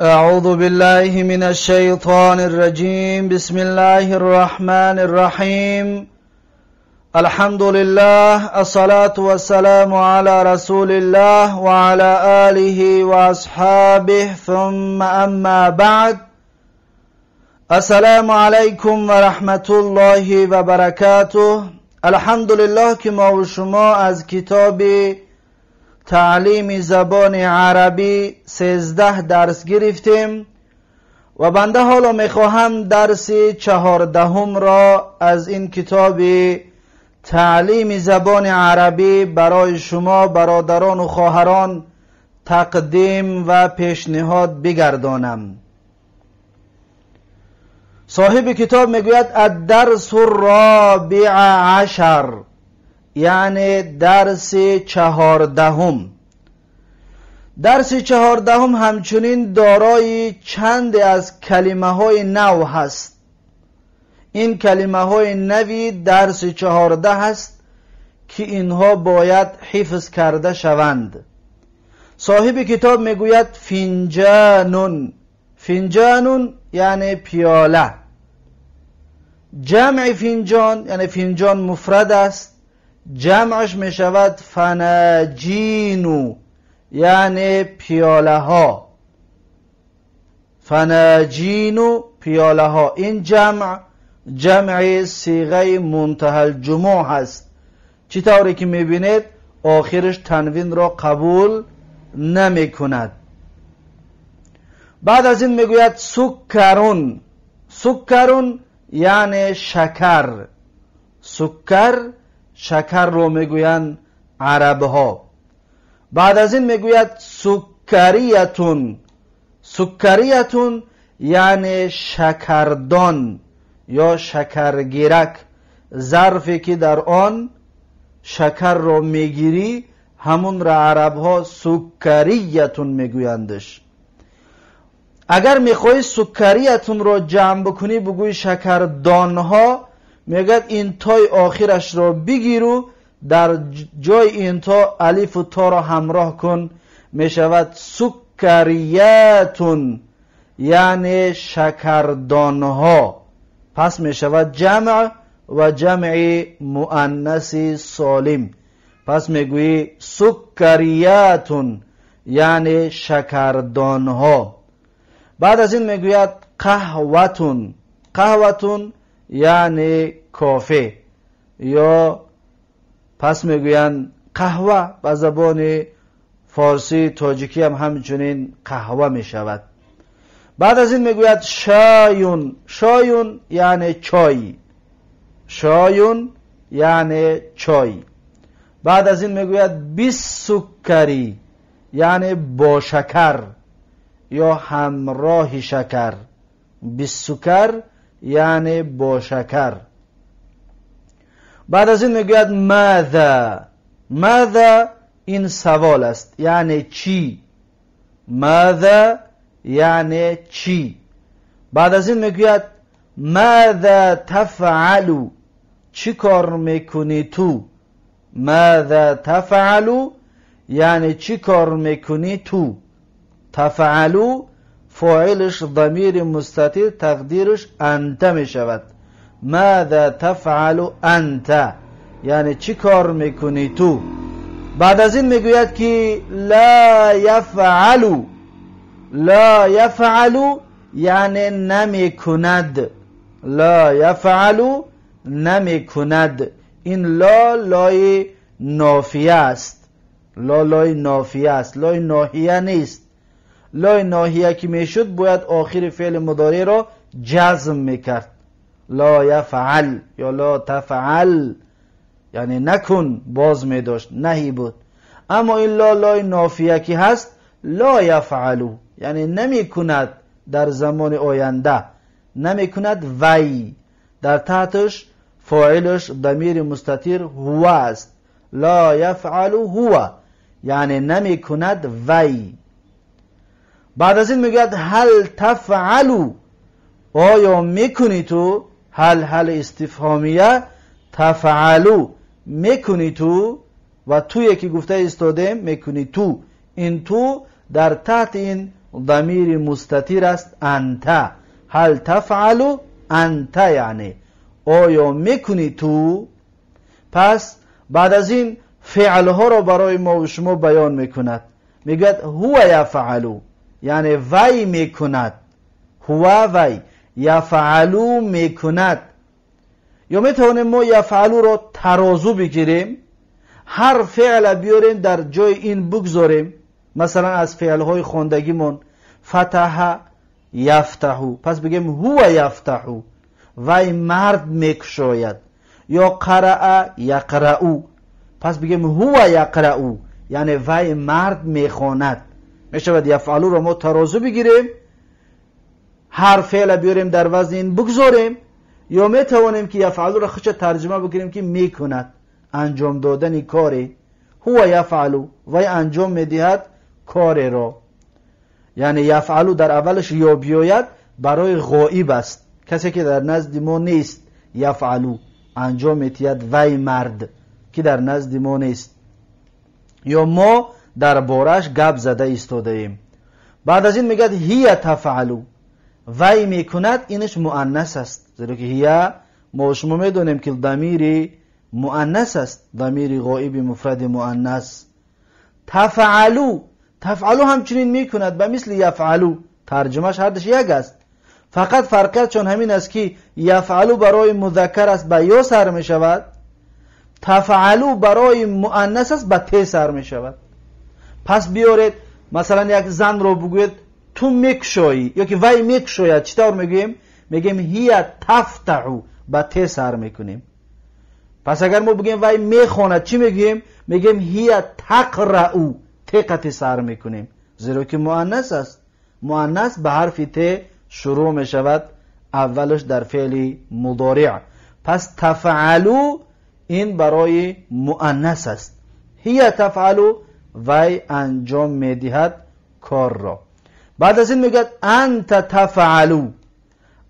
أعوذ بالله من الشيطان الرجيم. بسم الله الرحمن الرحيم. الحمد لله، الصلاة والسلام على رسول الله وعلى آله وأصحابه، ثم أما بعد. السلام علیکم و رحمت الله و برکاته. الحمدلله که ما و شما از کتاب تعلیم زبان عربی 13 درس گرفتیم و بنده حالا میخواهم درس 14 را از این کتاب تعلیم زبان عربی برای شما برادران و خواهران تقدیم و پیشنهاد بگردانم. صاحب کتاب میگوید الدرس الرابع عشر، یعنی درس 14. درس 14 همچنین دارای چند از کلمه های نو هست. این کلمه های نوی درس 14 هست که اینها باید حفظ کرده شوند. صاحب کتاب میگوید فنجانون. فنجانون یعنی پیاله. جمع فنجان یعنی فنجان مفرد است، جمعش می شود فناجینو، یعنی پیاله ها. فناجینو پیاله ها. این جمع جمع صیغه منتهی الجموع هست. چطوری که میبینید آخرش تنوین را قبول نمی کند. بعد از این میگوید سکرون. سکرون یعنی شکر. سکر شکر رو میگویند عرب ها. بعد از این میگوید سکریتون. سکریتون یعنی شکردان یا شکرگیرک، ظرفی که در آن شکر رو میگیری همون را عرب ها سکریتون میگویندش. اگر میخوای سکریتون رو جمع بکنی بگوی شکردان ها، میگد این تای آخرش را بگیرو در جای این تا الف و تا را همراه کن، میشود سکریتون یعنی شکردانها. پس میشود جمع و جمع مؤنث سالم. پس میگویی سکریتون یعنی شکردانها. بعد از این میگوید قهوتون. قهوتون یعنی کافه، یا پس میگویند قهوه. به زبان فارسی تاجیکی هم همچنین قهوه میشود. بعد از این میگوید شایون. شایون یعنی چای. شایون یعنی چای. بعد از این میگوید بیسکری یعنی با شکر یا همراه شکر. بیسکر یعنی با شکر. بعد از این میگوید ماذا. ماذا این سوال است، یعنی چی. ماذا یعنی چی. بعد از این میگوید ماذا تفعلو، چی کار میکنی تو. ماذا تفعلو یعنی چی کار میکنی تو. تفعلو فاعلش ضمیر مستتر، تقدیرش انت می شود. ماذا تفعل انت یعنی چی کار میکنی تو. بعد از این میگوید که لا یفعل. لا یفعل یعنی نمی کند. لا یفعل نمی کند. این لا لای نافیه است. لا لای نافیه است، لای ناهیه نیست. لای ناهیه که میشد باید آخر فعل مضارع را جزم میکرد. لا یفعل یا لا تفعل یعنی نکن، باز میداشت، نهی بود. اما این لا لای نافیه که هست، لا یفعلو یعنی نمی کند در زمان آینده، نمی کند. وی در تحتش فاعلش ضمیر مستتر هو است. لا یفعل هو یعنی نمی کند وی. بعد از این میگوید هل تفعلو، آیا میکنی تو. هل هل استفهامیه، تفعلو میکنی تو، و توی که گفته استادیم میکنی تو. این تو در تحت این ضمیر مستتر است انت. هل تفعل انت یعنی آیا میکنی تو. پس بعد از این فعلها را برای ما و شما بیان میکند. میگوید هو یفعلو یعنی وی میکند. هو وی، یفعلو میکند. یا میتوانیم ما یفعلو را ترازو بگیریم، هر فعل بیاریم در جای این بگذاریم. مثلا از فعلهای خواندگیمون فتح یفتحو، پس بگیم هو یفتحو، وی مرد میکشاید. یا قرأ یقرأو، پس بگیم هو یقرأو یعنی وی مرد میخواند. میشود یفعلو را ما ترازو بگیریم، هر فعل بیاریم در وزن این بگذاریم. یا میتوانیم که یفعلو را خودش ترجمه بکنیم که میکند، انجام دادن کاری. هو یفعلو، وی انجام میدهد کاری را. یعنی یفعلو در اولش یا بیاید برای غائب است، کسی که در نزد ما نیست. یفعلو انجام میدهد وی مرد که در نزد ما نیست یا ما در بارش گپ زده ایستاده ایم. بعد از این میگه هی تفعلو، وی میکند، اینش مؤنث است، زیرا که هی ما شما میدونیم که ضمیر مؤنث است، ضمیر غائب مفرد مؤنث. تفعلو، تفعلو همچنین میکند به مثل یفعلو، ترجمهش هر دوش یک است، فقط فرقیت چون همین است که یفعلو برای مذکر است به یا سر میشود، تفعلو برای مؤنث است به ت سر میشود. پس بیارید مثلا یک زن رو بگوید تو میکشایی یا که وی میکشاید، چطور میگوییم؟ میگیم هی تفتحو، به ت سر میکنیم. پس اگر ما بگیم وی میخواند چی میگوییم؟ میگیم هی تقرأو، ت قطع سر میکنیم، زیرا که مؤنث است. مؤنث به حرف ت شروع میشود اولش در فعل مضارع. پس تفعلو این برای مؤنث است. هی تفعلو، وی انجام میدهد کار را. بعد از این میگه انت تفعلو.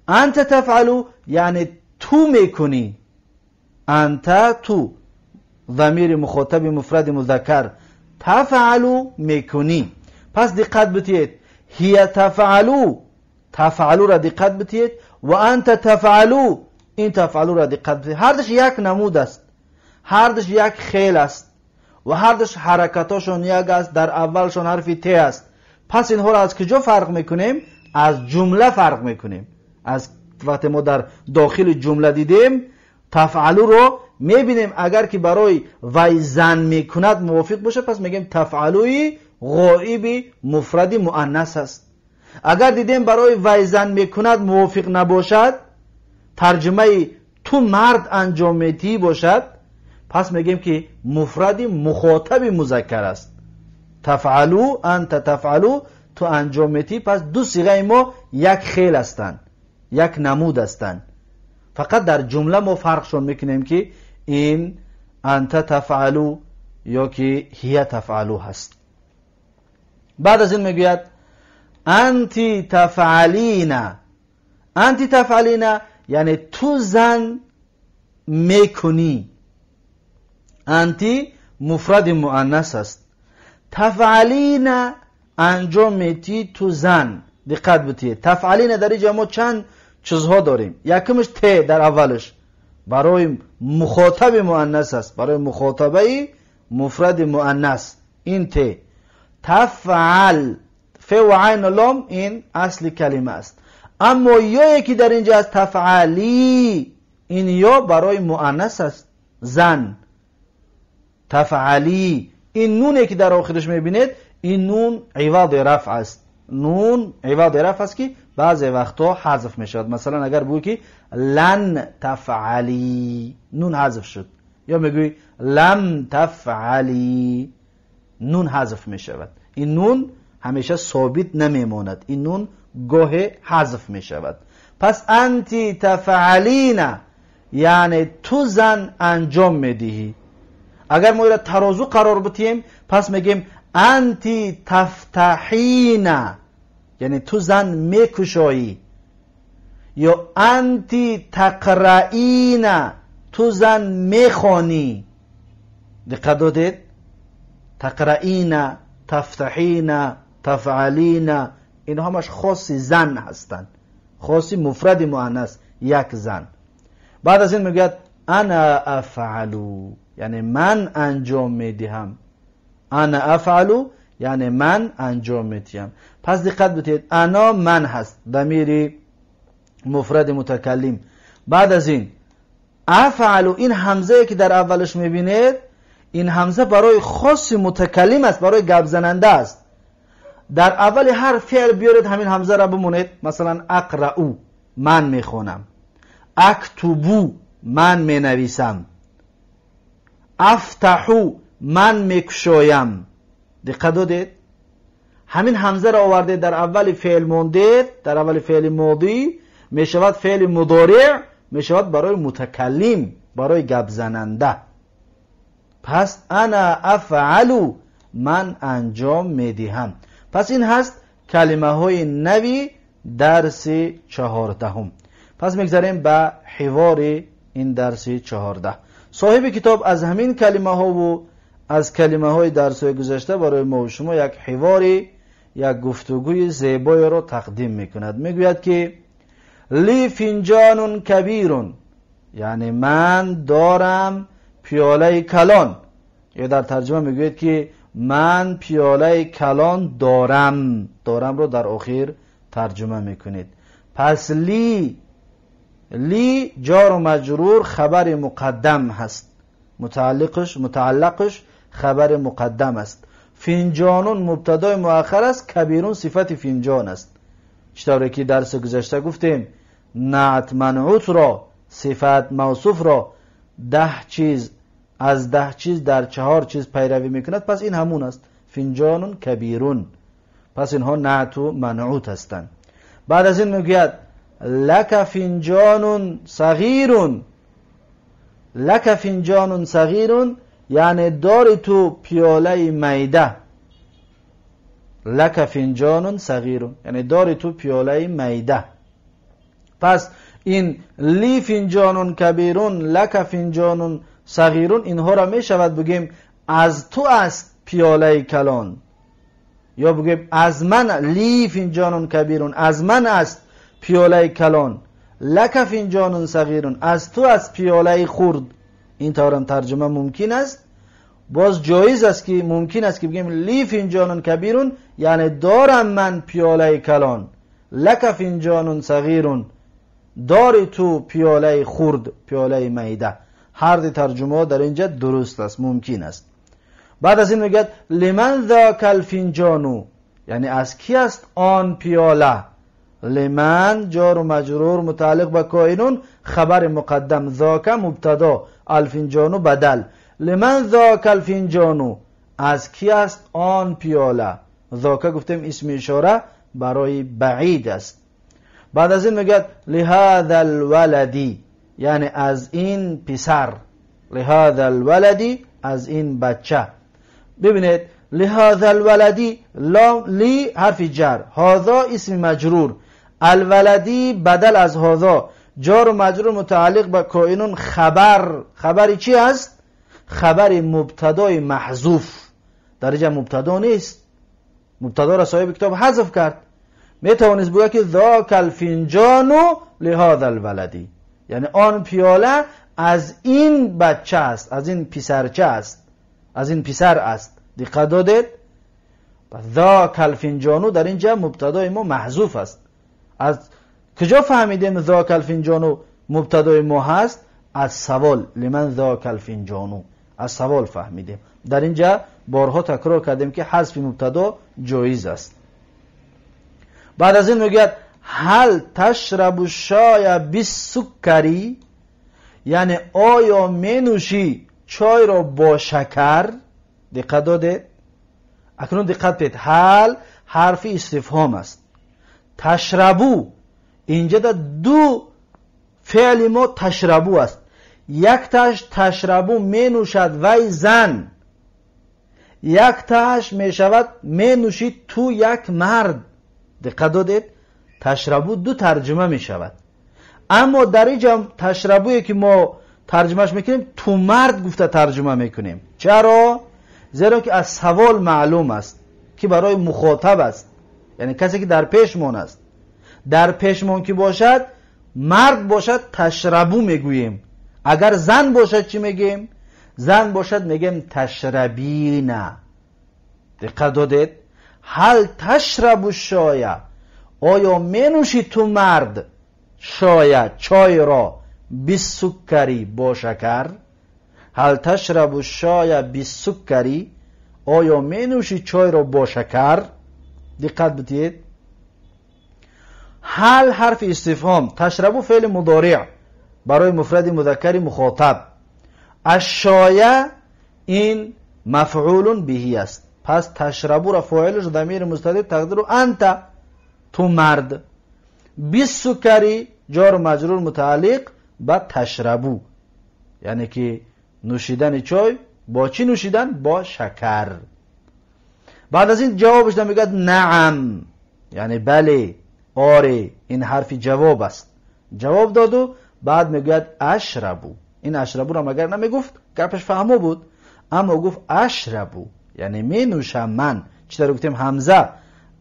انت تفعلو یعنی تو میکنی. انت تو، ضمیر مخاطب مفرد مذکر، تفعلو میکنی. پس دقت بتید هی تفعلو، تفعلو را دقت بتید، و انت تفعلو، این تفعلو را دقت بتید. هر دوش یک نمود است، هر دوش یک خیل است و هر دوش حرکتاشون یک است، در اولشون حرف ت است. پس اینها را از کجا فرق میکنیم؟ از جمله فرق میکنیم. از وقتی ما در داخل جمله دیدیم تفعلو رو میبینیم، اگر که برای وی زن میکند موافق باشه پس میگیم تفعلوی غائب مفرد مؤنث است. اگر دیدیم برای وی زن میکند موافق نباشد، ترجمه تو مرد انجام میدی باشد، پس میگیم که مفرد مخاطب مذکر است. تفعلو، انت تفعلو، تو انجام میدی. پس دو صیغه ما یک خیل هستند، یک نمود هستند، فقط در جمله ما فرقشون میکنیم که این انت تفعلو یا که هی تفعلو هست. بعد از این میگوید انتی تفعلین. انتی تفعلین یعنی تو زن میکنی. انتی مفرد مؤنث است. تفعلین انجام میتی تو زن. دقت بتید تفعلین در اینجا ما چند چیزها داریم. یکمش ت در اولش برای مخاطب مؤنث است، برای مخاطبه مفرد مؤنث این ت. تفعل، ف و عین و لام این اصل کلمه است. اما یا یکی در اینجا است تفعلی، این یا برای مؤنث است، زن. تفعلی، این نونه که در آخرش میبینید این نون عوض رفع است. نون عوض رفع است که بعضی وقتا حذف میشود. مثلا اگر بگویی که لن تفعلی، نون حذف شد، یا میگویی لم تفعلی، نون حذف میشود. این نون همیشه ثابت نمیماند، این نون گاه حذف میشود. پس انتی تفعلین یعنی تو زن انجام میدهی. اگر ما را ترازو قرار بدیم پس میگیم انتی تفتحین یعنی تو زن میکشایی، یا انتی تقرئین تو زن میخوانی. دقت دادید؟ تقرئین، تفتحین، تفعلین، اینها همش خاص زن هستند، خاص مفرد مؤنث یک زن. بعد از این میگوید انا افعلو، یعنی من انجام میدهم. انا افعلو یعنی من انجام میدهم. پس دقت بدهید، انا من هست، ضمیر مفرد متکلم. بعد از این افعلو، این همزه که در اولش میبینید، این همزه برای خاص متکلم است، برای گپ زننده است. در اول هر فعل بیارید همین همزه را بمونید. مثلا اقرأو، من میخونم. اکتبو، من مینویسم. افتحو، من میکشایم. دقت دادید؟ همین همزه را آورده در اول فعل موندید، در اول فعل ماضی میشود فعل مضارع، میشود برای متکلم، برای گپ زننده. پس انا افعلو، من انجام میدهم. پس این هست کلمه های نوی درس 14. پس میگذاریم به حوار این درس 14. صاحب کتاب از همین کلمه ها و از کلمه های درس های گذشته برای ما و شما یک حوار، یک گفتگوی زیبایی را تقدیم میکند. میگوید که لی فنجان کبیر، یعنی من دارم پیاله کلان. یا در ترجمه میگوید که من پیاله کلان دارم. دارم رو در آخر ترجمه میکنید. پس لی، لی جار و مجرور خبر مقدم هست، متعلقش خبر مقدم است. فنجانون مبتدای مؤخر است، کبیرون صفت فنجان است. چطوری که درس گذشته گفتیم نعت منعوت را، صفت موصوف را 10 چیز از 10 چیز در 4 چیز پیروی میکند، پس این همون است، فنجان کبیرون. پس اینها نعت و منعوت هستند. بعد از این میگوید لک فنجان صغیر، لک فنجان صغیر یعنی داری تو پیاله میده. لک فنجان صغیر یعنی داری تو پیاله میده. پس این لی فنجان کبیرون، لک فنجان صغیرون، اینها را می شود بگیم از تو است پیاله کلان، یا بگیم از من، لی فنجان کبیرون از من است پیاله کلان، لک فنجان صغیرون از تو است پیاله خرد. این طورم ترجمه ممکن است. باز جایز است که ممکن است که بگیم لی فنجان کبیرون یعنی دارم من پیاله کلان، لک فنجان صغیرون داری تو پیاله خرد، پیاله میده. هر دو ترجمه در اینجا درست است، ممکن است. بعد از این میگه لمن ذاک الفنجان، یعنی از کی است آن پیاله. لمن جار و مجرور متعلق به کائنون، خبر مقدم، ذاک مبتدا، الفنجان بدل. لمن ذاک الفنجان از کی است آن پیاله. ذاک گفتیم اسم اشاره برای بعید است. بعد از این میگه لهذا الولدی یعنی از این پسر، لهذا الولدی از این بچه. ببینید لهذا الولدی، لام لی حرف جر، هذا اسم مجرور، الولدی بدل از هذا، جار و مجرور متعلق به کائنون، خبر. خبری چی است؟ خبر مبتدای محذوف. در اینجا مبتدا نیست، مبتدا را صاحب کتاب حذف کرد. میتوانست بگه که ذاک الفنجان لهذا الولدی، یعنی آن پیاله از این بچه است، از این پسرچه است، از این پسر است. دقت دادید؟ ذاک الفنجان در اینجا مبتدای ما محذوف است. از کجا فهمیدیم ذاک الفنجان مبتدای ما هست؟ از سوال لمن ذاک الفنجان، از سوال فهمیدیم. در اینجا بارها تکرار کردیم که حذف مبتدا جایز است. بعد از این میگوید هل تشرب الشای بالسکری، یعنی آیا می نوشی چای را با شکر؟ دقت داده؟ اکنون دقت بدید، هل حرف استفهام است. تشربو اینجا در دو فعل ما تشربو است. یک تاش تشربو می نوشد وی زن، یک تاش می شود می نوشید تو یک مرد. دقت دادید؟ تشربو دو ترجمه می شود، اما در اینجا تشربویی که ما ترجمهش میکنیم تو مرد گفته ترجمه میکنیم. چرا؟ زیرا که از سوال معلوم است که برای مخاطب است، یعنی کسی که در پیشمان است. در پیشمان که باشد مرد باشد تشربو میگوییم. اگر زن باشد چی میگیم؟ زن باشد میگیم تشربین. دقت دادید؟ هل تشرب الشای، آیا می نوشی تو مرد شای چای را بالسکری با شکر؟ هل تشرب الشای بالسکری، آیا می نوشی چای را با شکر؟ دقت بدید. هل حرف استفهام، تشرب فعل مضارع برای مفرد مذکر مخاطب، الشای این مفعول بهی است. پس تشربو را فاعلش ضمیر مستتر تقدیر انت، تو مرد. بالسکری جار و مجرور متعلق به تشربو، یعنی که نوشیدن چای با چی نوشیدن؟ با شکر. بعد از این جوابش میگه نعم، یعنی بله، آره، این حرف جواب است. جواب داد و بعد میگوید اشربو. این اشربو را مگر نمیگفت؟ گپش فهمو بود، اما گفت اشربو یعنی می نوشم من. چطور گفتیم همزه،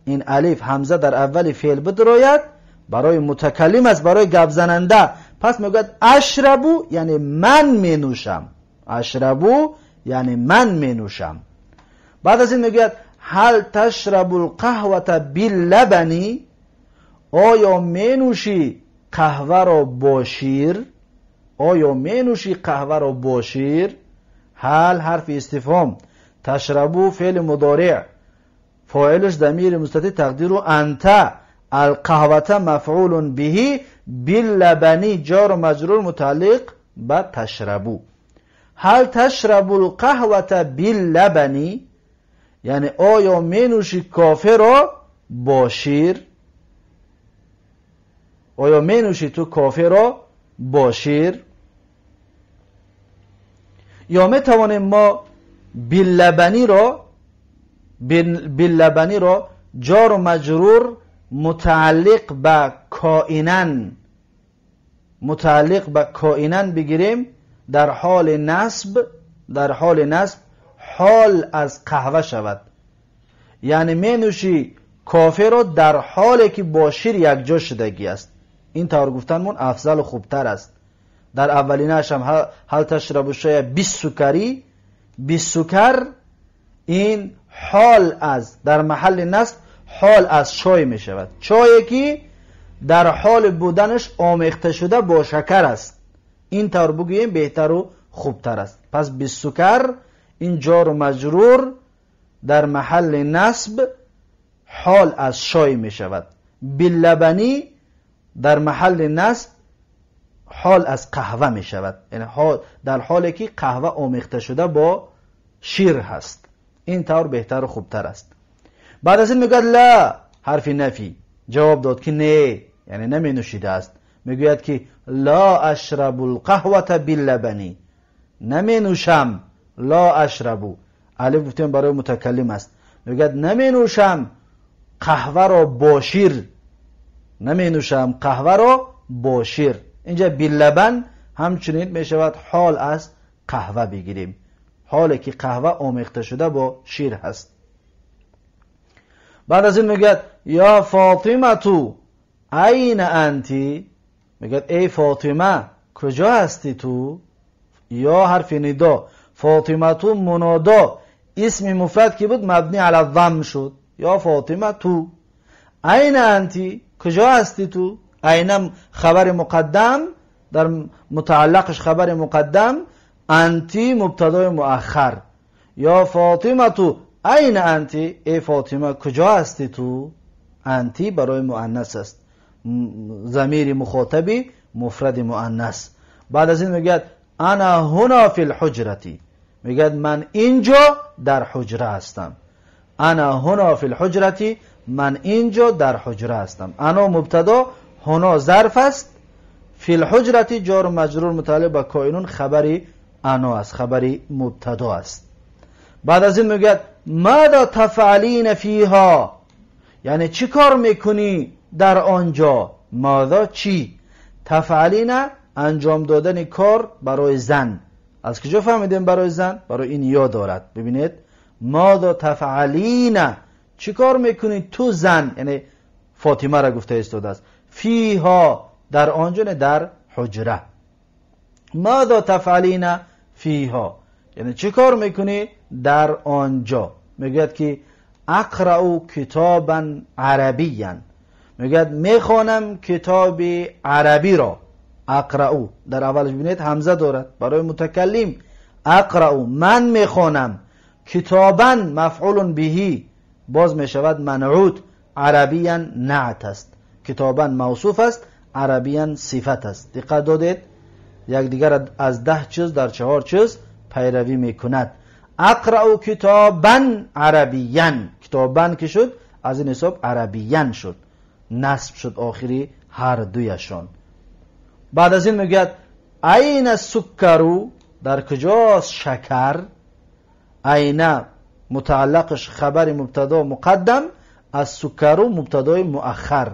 این الف همزه در اول فعل بدروید برای متکلم است، برای گپ زننده. پس میگوید اشربو یعنی من می نوشم، اشربو یعنی من می نوشم. بعد از این میگوید هل تشرب القهوة باللبن، آیا می نوشی قهوه را با شیر؟ آیا می نوشی قهوه را با شیر؟ هل حرف استفهام، تشربو فعل مضارع، فاعلش ضمیر مستتر تقدیر انت، القهوة مفعول به، باللبن جار و مجرور متعلق به تشربو. هل تشرب القهوة باللبن یعنی آیا می نوشی کافه را با شیر؟ آیا می نوشی تو کافه را با شیر؟ یا می توانیم ما باللبنی را جار و مجرور متعلق به کائنن، متعلق به کائنن بگیریم در حال نصب، در حال نصب حال از قهوه شود، یعنی می نوشی کافه را در حالی که با شیر یکجا شدگی است. این طور گفتنمون افضل و خوبتر است. در اولینش هم هل تشرب الشای بالسکری، بالسکر این حال از در محل نصب حال از چای می شود، چایی که در حال بودنش آمیخته شده با شکر است. این طور بگوییم بهتر و خوبتر است. پس بالسکر این جار و مجرور در محل نصب حال از چای می شود، باللبنی در محل نصب حال از قهوه می شود، یعنی در حالی که قهوه آمیخته شده با شیر هست. این طور بهتر و خوبتر است. بعد از این میگوید لا، حرف نفی، جواب داد که نه، یعنی نمی نوشیده است. میگوید که لا اشرب القهوة باللبنی، نمی نوشم. لا اشربو الف گفتیم برای متکلم است. میگوید نمی نوشم قهوه را با شیر، نمی نوشم قهوه را با شیر. اینجا باللبن همچنین می شود حال از قهوه بگیریم، حالی که قهوه آمیخته شده با شیر هست. بعد از این میگوید یا فاطمه تو عین انتی، میگوید ای فاطمه کجا هستی تو؟ یا حرف ندا، فاطمه تو منادا، اسم مفرد که بود مبنی علی الضم شد. یا فاطمه تو عین انتی، کجا هستی تو؟ عین خبر مقدم، در متعلقش خبر مقدم، انتی مبتدای مؤخر. یا فاطمه تو عین انتی، ای فاطمه کجا هستی تو؟ انتی برای مؤنث است، ضمیر مخاطبی مفرد مؤنث. بعد از این میگه انا هنا فی الحجرتی، میگه من اینجا در حجره هستم. انا هنا فی الحجرتی، من اینجا در حجره هستم. انا مبتدا، هنا ظرف است، فی الحجرتی جار و مجرور متعلق به کائنون خبری انا است، خبری مبتدا است. بعد از این میگه ماذا تفعلین فیها، یعنی چی کار میکنی در آنجا؟ ماذا چی، تفعلین انجام دادن کار برای زن. از کجا فهمیدیم برای زن؟ برای این یا دارد. ببینید ماذا تفعلین، چی کار میکنی تو زن؟ یعنی فاطمه را گفته ایستاده است. فیها در آنجا، در حجره. ماذا تفعلین فیها، یعنی چی کار میکنی در آنجا؟ میگوید که اقرأ کتابا عربیا، میگوید میخوانم کتاب عربی را. اقرأ در اولش ببینید همزه دارد برای متکلم. اقرأ من میخوانم، کتابا مفعول بهی باز میشود منعوت، عربیا نعت است. کتابا موصوف است، عربیا صفت است. دقت دادید؟ یک دیگر از 10 چیز در 4 چیز پیروی میکند. اقرأ کتابا عربیا، کتابا که شد از این حساب عربیا شد، نصب شد آخری هر دویشان. بعد از این میگوید عین السکر، در کجاست شکر؟ عین متعلقش خبر مبتدا مقدم، از سکر مبتدای مؤخر.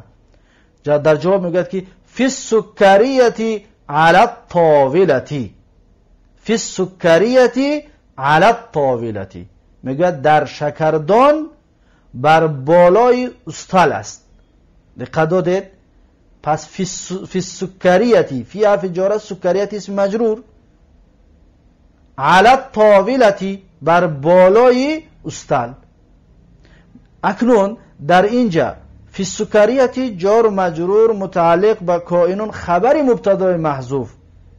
در جواب میگوید که فی السکریة علی الطاولة، فی السکریة علی الطاولة، میگوید در شکردان بر بالای استل است. دقت دادید؟ پس فی السکریة، فی حرف جاره، سکریة اسم مجرور، علی الطاولة بر بالای استل. اکنون در اینجا فی السکریة جار و مجرور متعلق به کائنون خبر مبتدای محذوف،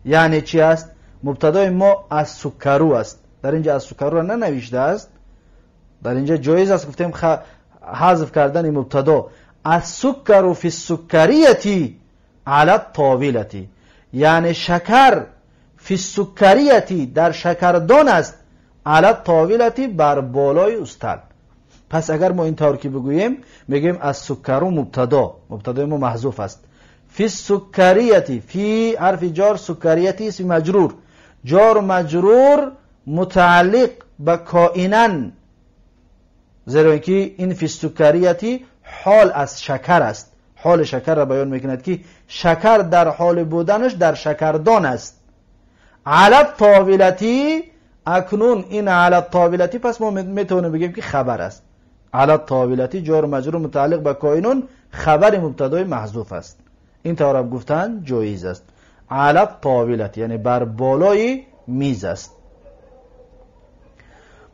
یعنی چی است؟ مبتدای ما از سکرو است. در اینجا از سکرو را ننوشته است، در اینجا جایز است گفتیم حذف کردن مبتدا. از سکر فی السکریة علی الطاولة، یعنی شکر فی السکریة در شکردان است، علی الطاولة بر بالای استل. پس اگر ما این طور که بگوییم، میگیم از سکرو مبتدا، مبتدای ما محذوف است. فی السکریة، فی حرف جار، سکریة اسم مجرور، جار و مجرور متعلق به کائنن، زیرا اینکه این فی السکریة حال از شکر است، حال شکر را بیان میکند که شکر در حال بودنش در شکردان است. علی الطاولة، اکنون این علی الطاولة پس ما میتونیم بگیم که خبر است. علی الطاولة جار و مجرور متعلق به کائنون خبر مبتدای محذوف است. این طور گفتن جایز است. علی الطاولة یعنی بر بالای میز است.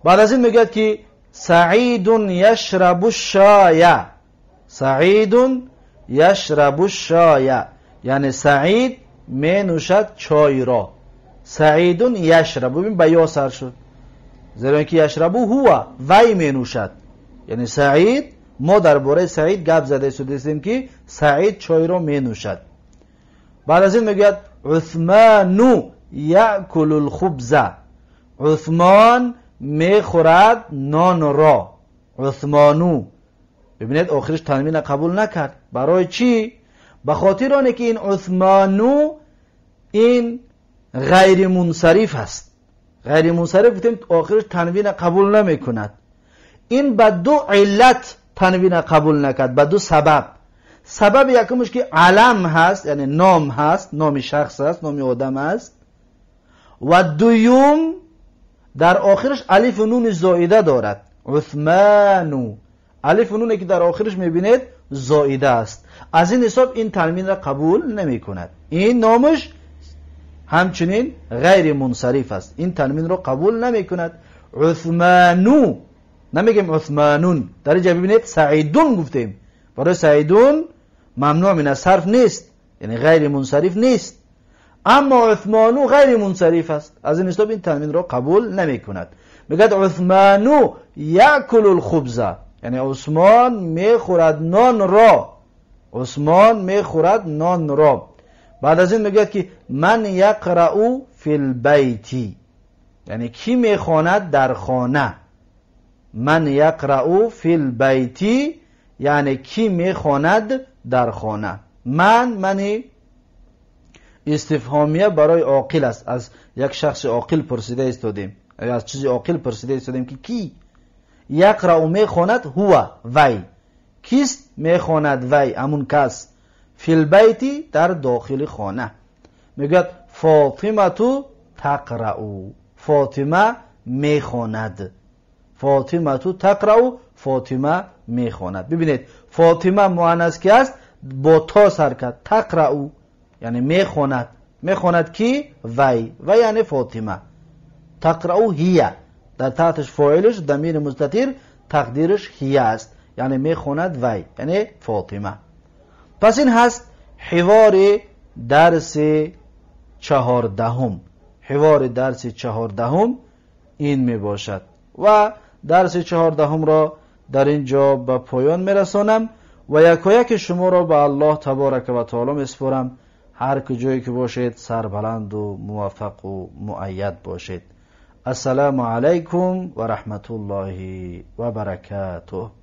بعد از این میگه که سعید یشرب الشای، سعید یشرب الشای، یعنی سعید می نوشد چای را. سعید یشرب، ببین به یا سر شد، زیرا اینکه یشرب هو وی می نوشد، یعنی سعید، ما درباره سعید گپ زده شدیم که سعید چای را می نوشد. بعد از این میگوید عثمان یأکل الخبز، عثمان میخورد نان را. عثمانو، ببینید آخرش تنوین قبول نکرد. برای چی؟ به خاطر آنه که این عثمانو این غیر منصرف است. غیر منصرف گفتیم آخرش تنوین قبول نمی کند. این به دو علت تنوین قبول نکرد، به دو سبب. سبب یکمش که علم هست، یعنی نام هست، نام شخص هست، نام آدم هست. و دوم در آخرش الف و نون زائده دارد. عثمانو، الف و نونی که در آخرش میبینید زائده است. از این حساب این تنوین را قبول نمی کند. این نامش همچنین غیر منصرف است، این تنوین را قبول نمی کند. عثمانو نمیگیم عثمانون، در اینجا ببینید سعیدون گفتیم. برای سعیدون ممنوع من الصرف نیست، یعنی غیر منصرف نیست. اما عثمانو غیر منصرف است، از این حساب این تنوین را قبول نمی کند. میگه عثمانو یأکل الخبز، یعنی عثمان میخورد نان را. عثمان میخورد نان را. بعد از این میگه که من یقرأ فی البیت، یعنی کی میخواند در خانه. من یقرأ فی البیت یعنی کی میخواند در خانه. من استفهامیه برای عاقل است. از یک شخص عاقل پرسیده ایستادیم، از چیزی عاقل پرسیده ایستادیم که کی. یقرأ میخواند، هو وی، کیست میخواند؟ وی، همون کس. فی البیت در داخل خانه. میگوید فاطمه تقرأ، فاطمه میخواند. فاطمه تقرأ، فاطمه میخواند. ببینید فاطمه مؤنث کی است؟ با تا سر کرد، تقرأ یعنی میخواند. میخواند کی؟ وی، و یعنی فاطمه. تقرأ هی، در تحتش فاعلش ضمیر مستتر، تقدیرش هی است، یعنی میخواند وی، یعنی فاطمه. پس این هست حوار درس 14. حوار درس 14 این می باشد و درس 14 را در اینجا به پایان میرسانم و یکایک شما را به الله تبارک و تعالی میسپارم. هر کجایی که باشید سربلند و موفق و مؤید باشید. السلام علیکم و رحمت الله و برکاته.